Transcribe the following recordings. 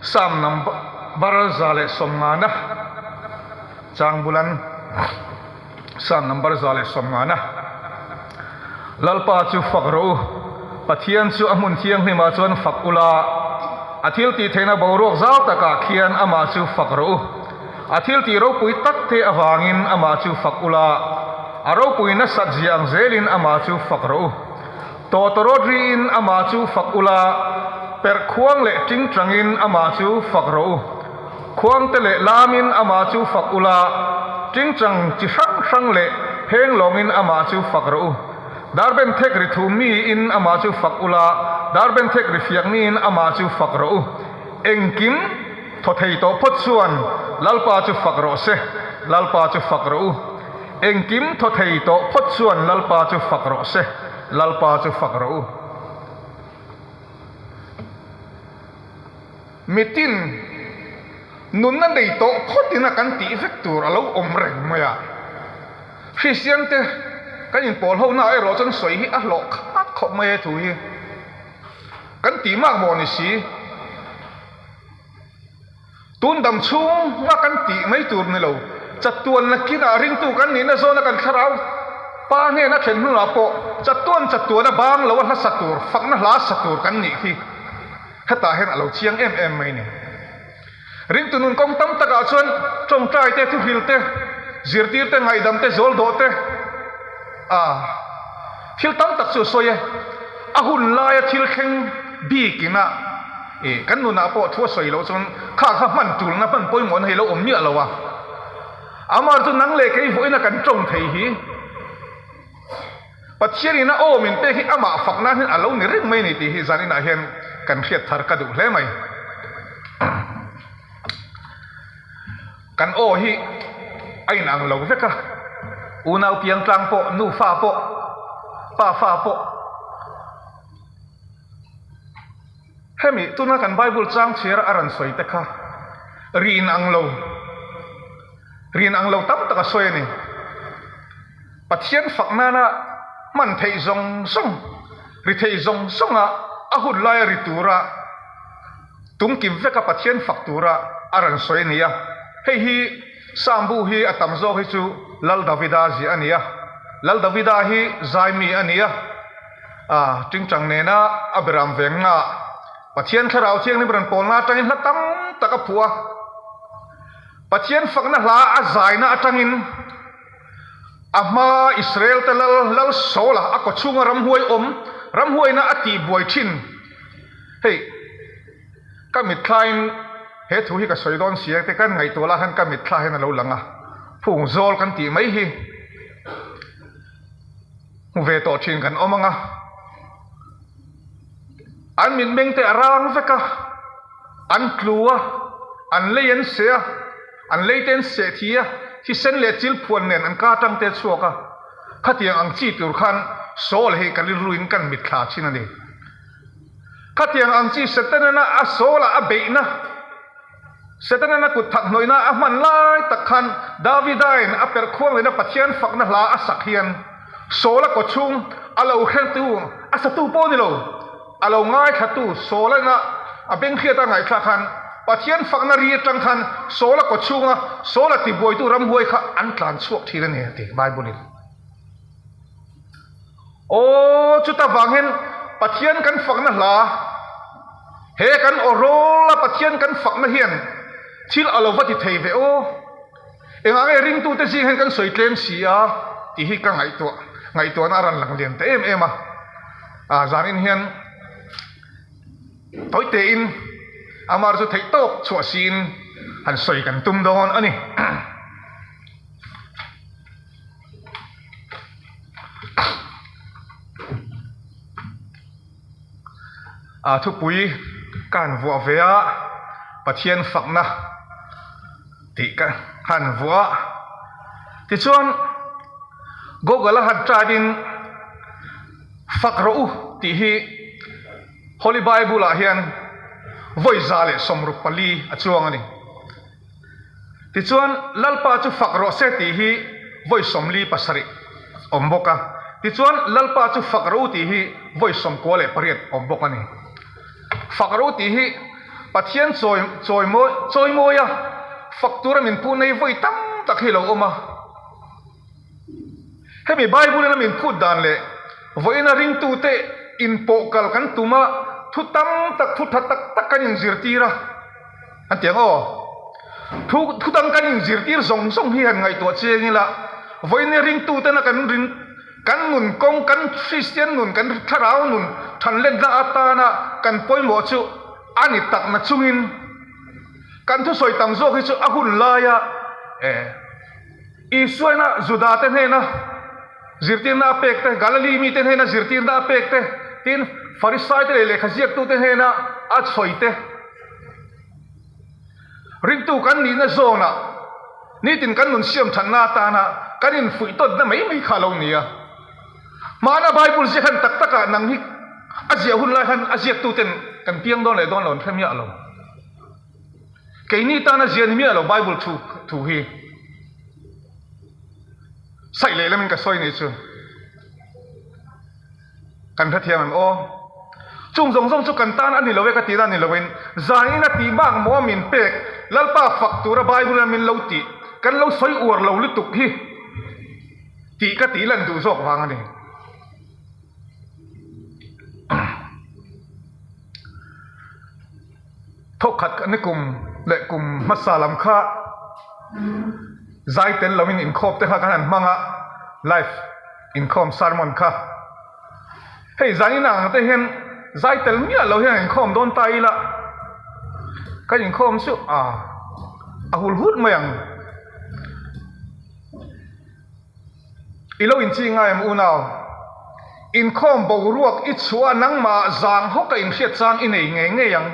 Sam number 150 chang bulan Sam number 150. Lalpa chu fak rawh u, Pathian chu a hmun thianghlimah chuan fak ula, a thil tih theihna boruak zau takah khian amah chu fak rawh u. A thil tih ropui tak te avangin amah chu fak ula, a ropui nasat zia ang zelin amah chu fak rawh u. Tawtawrawt riin amah chu fak ula, perh khuang leh tingtangin amah chu fak rawh u. Khuangte leh lamin amah chu fak ula, tingtang chi hrang hrang leh pheng lawngin amah chu fak rawh u. Darben thek ri thu miin amah chu fak ula, darben thek ri fiak miin amah chu fak rawh u. Engkim thaw thei tawh phawt chuan Lalpa chu fak rawh se, Lalpa chu fak rawh u. Engkim thaw thei tawh phawt chuan Lalpa chu fak rawh se, Lalpa chu fak rawh u. Mitin nunna nei tawh phawtin a kan tih vek tur a lo awm reng mai a. Hristiante kan inpawl ho naah erawh chuan sawi hi a hlawh khat khawp mai e thu hi. Kan tih mak maw ni si? Tun dam chhunga kan tih mai tur ni lo, chatuan nakinah ringtu kan nihna zawna kan thlarau Pa hnena thlen hnunah pawh chatuan chatuana bang lo a hla sa tur, fakna hla sa tur kan nih hi hetah hian a lo chiang em em mai ni. Ringtu nun kawng tam takah chuan tawngtai te, thuhril te, zirtir te, ngaihdam te, zawl dawh te, a thil tam tak chu a sawi e. A hun laia thil thleng bikin a. Ih, kan nunah pawh thu a sawi loh chuan kha kha hman tulna hman pawimawhna hi lo awm miah lo a. Amar chu nang leh kei vawiin a kan tawng thei hi Pathian ina aw min pek hi amah fak nan hian a lo ni reng mai a ni tih hi zan inah hian kan hriat thar ka duh hle mai. Kan aw hi a inang lo vek a, unau piangtlang pawh, nufa pawh, pafa pawh. Hemi tuna kan Bible chang chhiar a rawn sawi te kha rin ang lo, rin ang lo tam tak a sawi a ni. Pathian fak nana hman theih zawng zawng, ri theih zawng zawnga a hun laia ri tura tungkim veka Pathian fak tura a rawn sawi a ni a. Hei hi Psalm bu hi a tam zawk hi chu Lal Davida ziah a ni a. Lal Davida hi zaimi a ni a. A tingtang nena a beram vengna Pathian Thlarau Thianghlim rawn pawlna atangin hla tam tak a phuah a. Pathian fakna hla a zaina atangin a hma Israel te lal lal Saula a kawchhunga ramhuai awm ramhuaina a tihbuai thin. Hei ka mitthlain he thu hi ka sawi dawn si a te kan ngaihtuah lah khan ka mitthla hian a lo lang a, phung zawl kan tih mai hi. Hmu ve tawh thin kan awm ang a, an mitmeng te a rang vek a, an tlu a, an lei an seh a, an lei te an seh thi a, thisen leh chil phuan nen an ka atang te a chhuak a, khatiang ang chi tur khan Saul hi ka rilruin kan mitthla thin a ni. Khatiang ang chi Setana a Saul-a a beihna. Setana'n a kut thak hnawihna a hman lai tak khan Davidain a perh khuang lehna Pathian fakna hla a sak hian Saula kaw chhung a lo hreltu, a satu pawh ni lo, a lo ngaithlatu Saula'n a benghriata a ngaihthlak khan Pathian fakna ri atang khan Saula kaw chhunga Saula tibuaitu ramhuai kha an tlan chhuak thin a ni a ti Bible-in. Aw, chuta vang hian Pathian kan fakna hla, he kan aw rawl a Pathian kan fakna hian thil a lo va ti thei ve aw. Engah nge ringtute zing hian kan sawi tlem si a tih hi ka ngaihtuah, ngaihtuahna a rawn lang lian ta em em a. A zanin hian tawi tein amah chu theih tawk chhuah siin han sawi kan tum dawn a ni. A thupui ka han vuah ve a, Pathian fakna tih ka han vuah a. Tichuan Google a han type in fak rawh u tih hi Holy Bible ah hian vawi 164 a chuang a ni. Tichuan, Lalpa chu fak rawh se tih hi vawi 47 awm bawk a. Tichuan, Lalpa chu fak rawh u tih hi vawi 98 awm bawk a ni. Fak rawh u tih hi Pathian chawi chawimawi chawimawi a, fak tura min puh nei vawi tam tak hi a lo awm a. Hemi Bible in a min phut dan leh vawiina ringtute inpawh kal kan tum a, thu tam tak, thu tha tak tak kan inzirtir a, an ti ang aw. Thu thu dang kan inzirtir zawng zawng hi han ngaihtuah chiang ila, vawiina ringtutena kan rin kan nun kawng, kan Kristian nun, kan thlarau nun thanletna atana kan pawimawh chu a ni takna chungin kan thusawi tam zawk hi chu a hun laia eh Isuaina Judate hnena zirtirna a pek te, Galili mite hnena zirtirna a pek te, tin Farisaite leh lehkha ziaktute hnena a chhawi te. Ringtu kan nihna zawnah nitin kan nun siam thatna atana kan infuih tawtna mai mai kha a lo ni a. Hmana Bible ziak han tak takah nang hi a ziah hun lai khan a ziaktuten kan piang dawn leh dawn lo an hre miah lo. Keini tana zia ni miah lo Bible thu thu hi saih leh lamin ka sawi nih chu kan hrethiam em aw. Chung zawng zawng chu kan tan a ni lo e ka tihna a ni loin zanin a tih bak maw min pek Lalpa fak tura Bible a min lo tih kan lo sawi uar lo lutuk hi tih ka tih lan duh zawk vang a ni. Thawkkhat ni kum leh kum hmasa lam kha zai tel loin inkhawp te kha kan han hmang a, live inkhawm sermon kha. Hei zan in ang te hian zai tel miah lo hian inkhawm dawn ta ila kan inkhawm chu a a hul hut mai ang. I lo inchi ngai em unau? Inkhawm boruak i chhuah a nangmah zang hawk a inhriat chang i nei ngei ngei ang.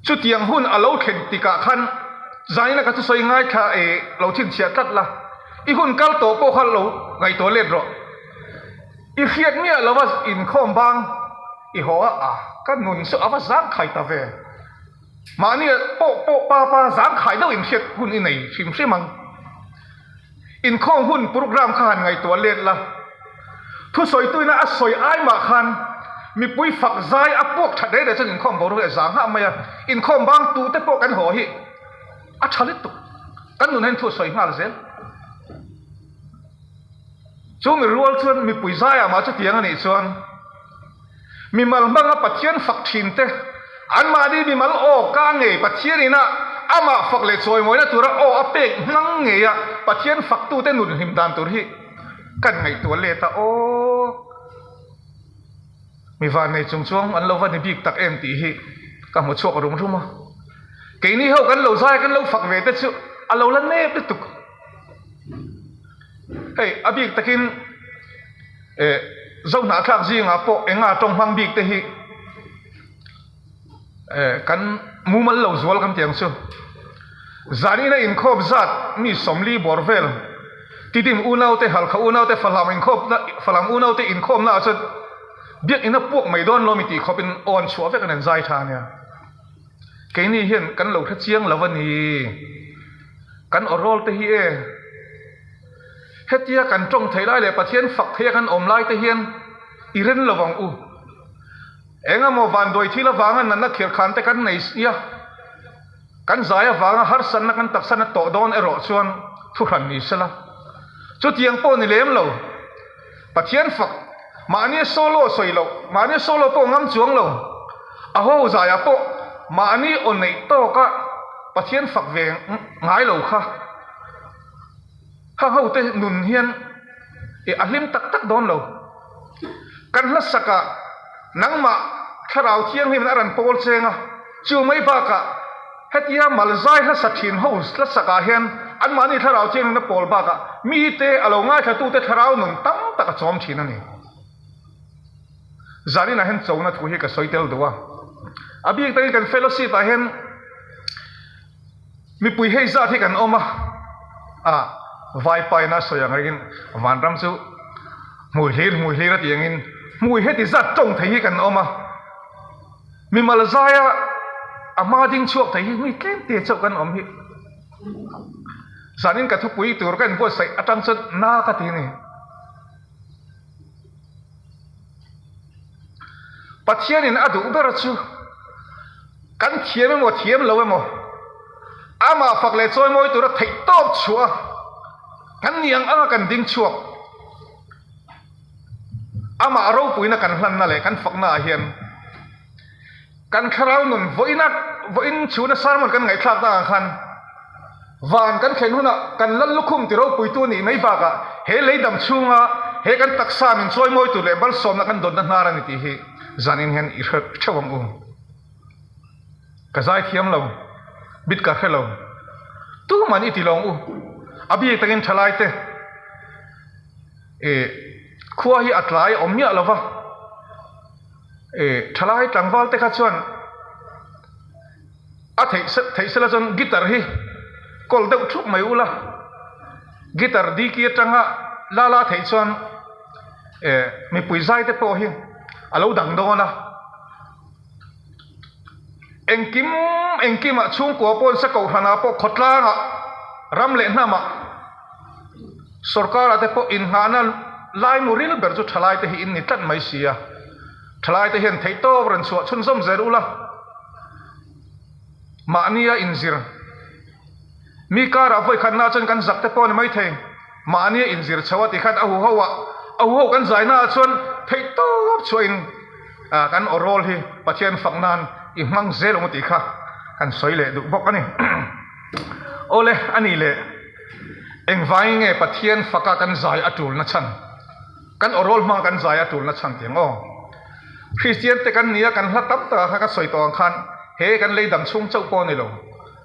Chutiang hun a lo thlen tikah khan zaina ka thusawi ngaithla e lo chhinchhiah tlat la, i hun kal tawh pawh kha lo ngaihtuah let rawh. I hriat miah lova inkhawm bang i haw a, a ka nun chu a va zangkhai ta ve. Mahni pawh pawh pa pa zangkhai deuh inhriat hun i nei hrim hrim ang. Inkhawm hun programme kha han ngaihtuah let la, thusawituina a sawi ai mah khan mipui fak zai a puak that rei rei chuan inkhawm boruak hi a zang nghah mai a, inkhawm bang tute pawh kan haw hi a tha lutuk, kan nun hian thu a sawi nghal zel. Chu mi rual chuan mipui zaiah mah chutiang a nih chuan Mimal hmanga Pathian fak thin te, anmahni mimal aw ka ngei Pathian ina amah fak leh chawimawina tura aw a pek hmang ngeia Pathian faktute nun hlim dan tur hi kan ngaihtuah let a, aw mi vannei chung chuang an lo va ni bik tak em tih hi ka hmu chhuak rum rum a. Keini ho kan lo zai kan lo fak ve te chu a lo la nep lutuk. Hei a bik takin eh Zohnahthlak zingah pawh enga tawng hmang bik te hi eh kan mumal lo zual kan ti ang chu. Zanina inkhawp zat mi sawmli bawr vel Tidim unaute Halkha unaute Falam inkhawpna Falam unaute inkhawmna ah chuan biakinn a puak mai dawn lawmi tih khawpin aw an chhuah vek an an zai tha ania. Keini hian kan lo hre chiang lo a ni. Kan aw rawl te hi e. Hetia kan tawng theih lai leh Pathian fak theih a kan awm lai te hian i ren lo vang u. Engemaw vanduai thil avanga natna khirkhan te kan nei sia, kan zai avanga harsatna kan taksa na tawh dawn erawh chuan thuhran ni sela. Chutiang pawh ni lem lo. Pathian fak, mahni solo sawi loh, mahni solo pawh ngam chuang lo, a ho zaiah pawh mahni aw neih tawka Pathian fak ve ngai lo kha, kha hote nun hian i a hlim tak tak dawn lo. Kan hlasakah nangmah Thlarau Thianghlim in a rawn pawl cheng a, chu mai bakah hetia malzai hlasa thin ho hlasakah hian anmahni Thlarau Thianghlim a pawl bakah mite a lo ngaithlatute thlarau nun tam tak a chawm thin a ni. Zaninah hian chona thu hi ka sawi tel duh a, a bik takin kan fellowship ah hian, Mipui hei zat hi kan awm a, a vaipaina a sawi ang rengin vanram chu hmui hlir hmui hlir a tih angin hmui heti zat tawng thei hi kan awm a, mimal zaia a hma ding chhuak thei hi mi tlem te chauh kan awm hi. Zanin ka thupui tur ka inbuatsaih atang chuan na ka ti a ni. Pathianin a duh ber chu. Kan thiam emaw thiam lo emaw, amah fak leh chawimawi tura theihtawp chhuah a, kan ni ang anga kan ding chhuak. Amah ropuina kan hlanna leh kan fakna ah hian kan thlarau nun vawiina vawiin chhuna sermon kan ngaihthlak tak ang khan van kan thlen hunah kan lal lukhum ti ropuitu a nih mai bakah he lei dam chhunga he kan taksa min chawimawi tur leh malsawmna kan dawnna hnar a ni tih hi zanin hian i hre theuh ang u. Ka zai thiam lo, bit ka hre lo. Tuman i ti lawng u. A bik takin thalai te eh khua hi a tlai awm miah lo va, eh thalai tlangval te kha chuan a theih theih sela chuan guitar hi kawl deuh thup mai ula, guitar diki atanga la la theih chuan eh mipui zai te pawh hi a lo dang dawn a. Engkim engkimah chhungkua pawh nasa kohhranah pawh khawtlangah ram leh hnamah sorkarah te pawh inngahna laimu ril ber chu thalaite hi in ni tlat mai si a. Thalaite hian theihtawp rawn chhuah chhunzawm zel ula mahnia inzir. Mi karah vawikhatna chuan kan zak te pawh a ni maithei. Mahni a inzir chho a ti khan a huho ah, a huho kan zaina ah chuan theih tawp chhuahin kan aw rawl hi Pathian fak nan i hmang zel ang u tih kha kan sawi leh duh bawk a ni. Awle, a ni leh engvangin nge Pathian faka kan zai a tulna chhan? Kan aw rawl hmanga kan zai a tulna chhan tih ang aw. Kristian te kan nia kan hla tam takah kha ka sawi tawh ang khan he kan lei dam chhung chauh pawh a ni lo.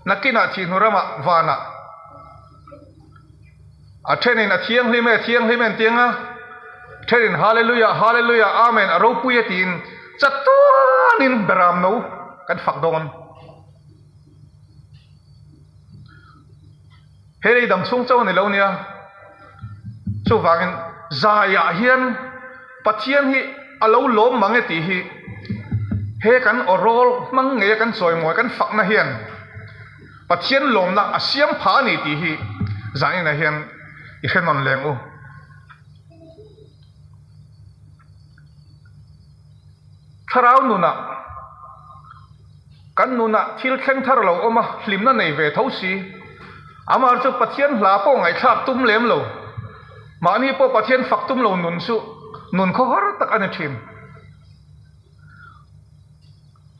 Nakinah thihnu ramah vanah a thenin a thianghlim e, a thianghlim e an ti ang a, thenin Hallelujah, Hallelujah, Amen, a ropui e tiin chatuanin beram no kan fak dawn. He lei dam chhung chauh a ni lo nia. Chuvangin zaiah hian Pathian hi a lo lawm mang e tih hi he kan aw rawl hmang ngeia kan chawimawi kan fakna hian Pathian lawmna a siam pha a ni tih hi zaninah hian i hre nawn leng u. Thlarau nunah kan nunah thil thleng thar lo awm a, hlimna nei ve tho si. Amah chu Pathian hla pawh ngaihthlak tum lem lo. Mahni pawh Pathian fak tum lo nun chu nun khawhar tak a ni thin.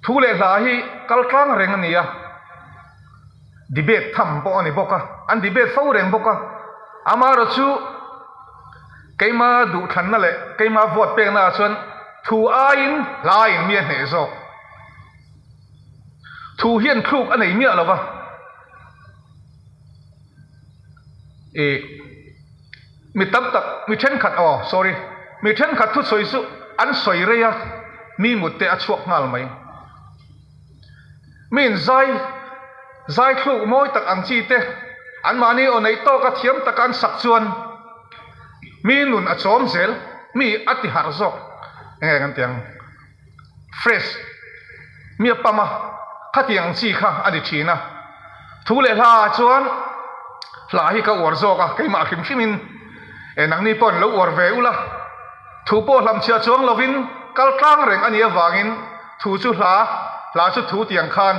Thu leh hla hi kal tlang reng a ni a, debate tham pawh a ni bawk a, an debate fo reng bawk a. Amaherawhchu keima duhthlanna leh keima vote pekna ah chuan thu aiin hla in mi a hneh zawk. Thu hian thluk a nei miah lo va. Ih mi tam tak mi thenkhat aw sorry mi thenkhat thusawi chu an sawi rei a mi mut te a chhuak nghal mai. Mi in zai zai thluk mawi tak ang chi te anmahni aw neih tawka thiam taka an sak chuan mi nun a chawm zel mi a ti harh zawk eng nge kan ti ang. Fresh, mi a pam a, khatiang chi kha a ni thin a. Thu leh hla ah chuan hla hi ka uar zawk a, keimah hrim hrimin e nangni pawh lo uar ve ula, thu pawh hlamchhiah chuang lovin kal tlang reng a nih avangin thu chu hla, hla chu thu tiang khan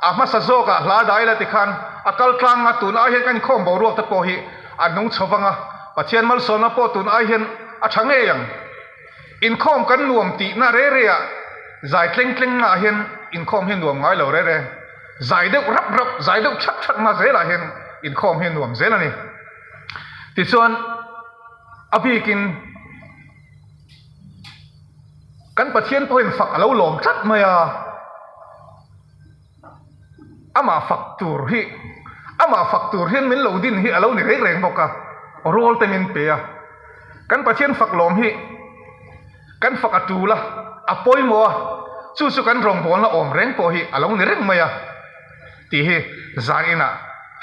a hmasa zawkah hla dai la tikhan a kal tlang a, tun ai hian kan inkhawm boruak te pawh hi a nung chho vang a, Pathian malsawmna pawh tun ai hian a tha ngei ang. Inkhawm kan nuam tihna re re ah zai tleng tleng ah hian inkhawm hi nuam ngai lo re re. Zai deuh rap rap, zai deuh thak thak na zel ah hian inkhawm hi nuam zel a ni. Tichuan a bikin kan Pathian pawhin fak a lo lawm tlat mai a. Amah fak tur hi, amah fak tur hian min lo din hi a lo ni reng reng bawk a, rawl te min pe a. Kan Pathian fak lawm hi kan fak a tul a, a pawimawh a, chu chu kan rawngbawlna awm reng pawh hi a lo ni reng mai a tih hi zan inah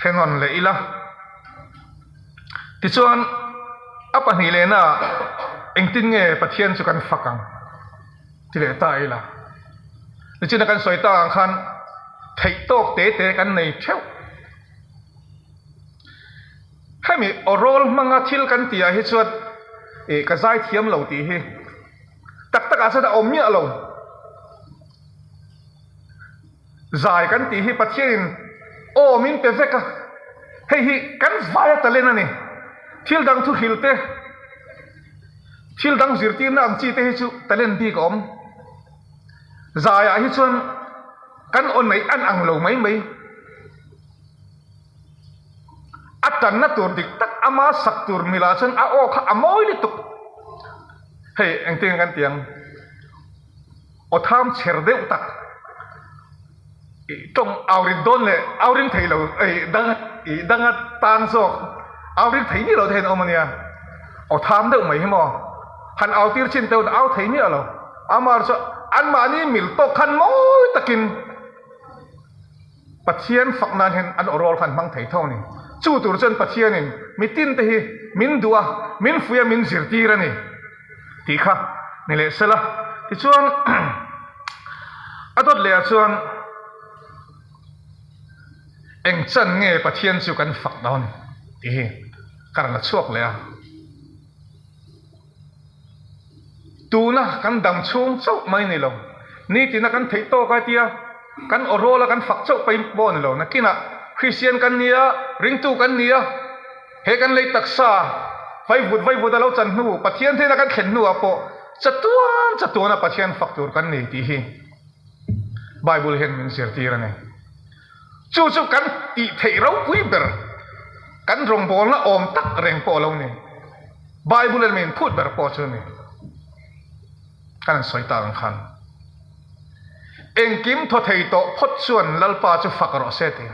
hre nawn leh ila. Tichuan a pahnih lehnaah engtin nge Pathian chu kan fak ang? Ti leh ta ila. Nichina kan sawi tak ang khan theih tawk te te kan nei theuh. Hemi aw rawl hmanga thil kan tih ah hi chuan ih ka zai thiam lo tih hi tak tak ah chuan a awm miah lo. Zai kan tih hi Pathianin aw min pe vek a, hei hi kan vaia talent a ni. Thil dang thu hrilh te, thil dang zirtirna ang chi te hi chu talent bik a awm. Zaiah hi chuan kan aw neih an ang lo mai mai. A tanna tur dik tak ama sak tur milah chuan a aw kha a mawi lutuk. Hei engtin kan ti ang? Aw tham chher deuh tak ih tawng au rin dawn leh au ring thei lo ih danga ih danga tan zawk au ring thei miah lo te hian awm a nia. Aw tham deuh mai hi maw han au tir chin teuh au thei miah lo. Amah chu anmahni mil tawk khan mawi takin. Pathian fak nan hian an awrawl khan hmang thei tho a ni. Chu tur chuan Pathianin mitin te hi min duh a, min fuih a, min zirtir a ni tih kha ni leh sela. Tichuan a dawt lehah chuan eng chan nge Pathian chu kan fak dawn tih hi ka rawn la chhuak leh a. Tuna kan dam chhung chauh mai ni lo, nitina kan theih tawk a tia kan aw rawla kan fak chauh paih pawh ni lo. Nakinah Kristian kan ni a, ringtu kan ni a, he kan lei taksa vaivut vaivut a lo chan hnu, Pathian hnena kan thlen hnuah pawh chatuan chatuana Pathian fak tur kan ni tih hi Bible hian min zirtir a ni. Chu chu kan tih theih ropui ber, kan rawngbawlna awm tak reng pawh a lo ni. Bible in min phut ber pawh chu ni. Kan han sawi tak ang khan. Engkim thaw thei tawh phawt chuan Lalpa chu fak rawh se ti.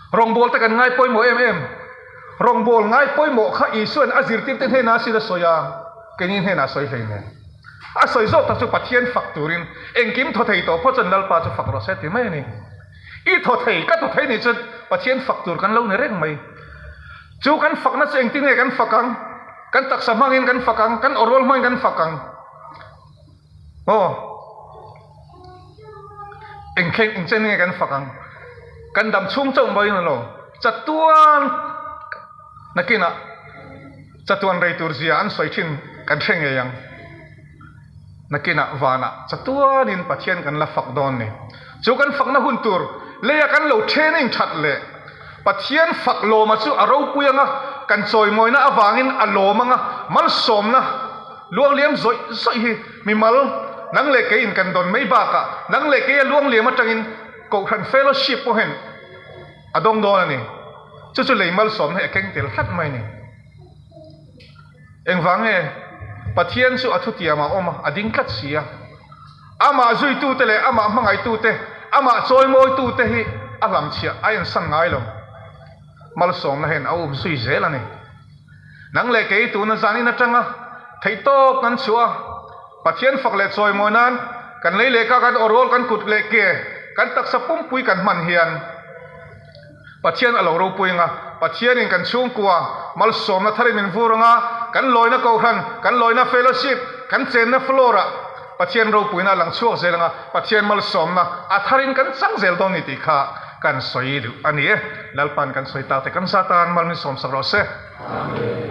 Rawngbâwl te kan ngai pawimawh em em. Rawngbâwl ngai pawimawh kha Isua'n a zirtirte hnênah a sin a sawi a, keini hnênah a sawi hleinem. A sawi zawk tak chu Pathian fak turin engkim thaw thei tawh phawt chuan Lalpa chu fak rawh se ti mai a ni. I thaw thei, ka thaw thei nih chuan Pathian fak tur kan lo ni reng mai. Chu kan fakna chu engtin nge kan fak ang? Kan taksa hmangin kan fak ang, kan awrawl hmangin kan fak ang. Aw, engthleng engchen nge kan fak ang? Kan dam chhung chauh mai in lo, chatuan nakinah chatuan rei tur zia an sawi thin kan hre ngei ang. Nakinah vanah chatuanin Pathian kan la fak dawn ni. Chu kan fakna hun tur leia kan lo training that leh Pathian fak lawma chu a ropui anga kan chawimawina avangin a lawm anga malsawmna luangliam zawih zawih hi mimal nang leh keiin kan dawn mai bakah nang leh keia luangliam atangin Kohhran Fellowship pawh hian a dawng dawn a ni. Chu chu lei malsawmna hi a keng tel tlat mai a ni. Engvang nge? Pathian chu a thutiam ah awm a, a ding tlat si a. Amah zuitute leh amah hmangaihtute, amah chawimawitute hi a hlamchhiah a ensan ngai lo. Malsawmna hian a up zui zel a ni. Nang leh kei tuna zanin atanga theihtawp kan chhuah a, Pathian fak leh chawimawi nan kan lei leh ka kan awrawl kan kut leh ke kan taksa pumpui kan hman hian Pathian a lo ropui ang a, Pathianin kan chhungkua malsawmna tharin min vur ang a, kan lawina kohhran, kan lawina fellowship, kan chenna floor-ah Pathian ropuina a lang chhuak zel ang a, Pathian malsawmna a tharin kan chang zel dawn ni tih kha kan sawi duh a ni e. Lalpa'n kan sawi tak te kan zat tan mal min sawmsak rawh se. Amen.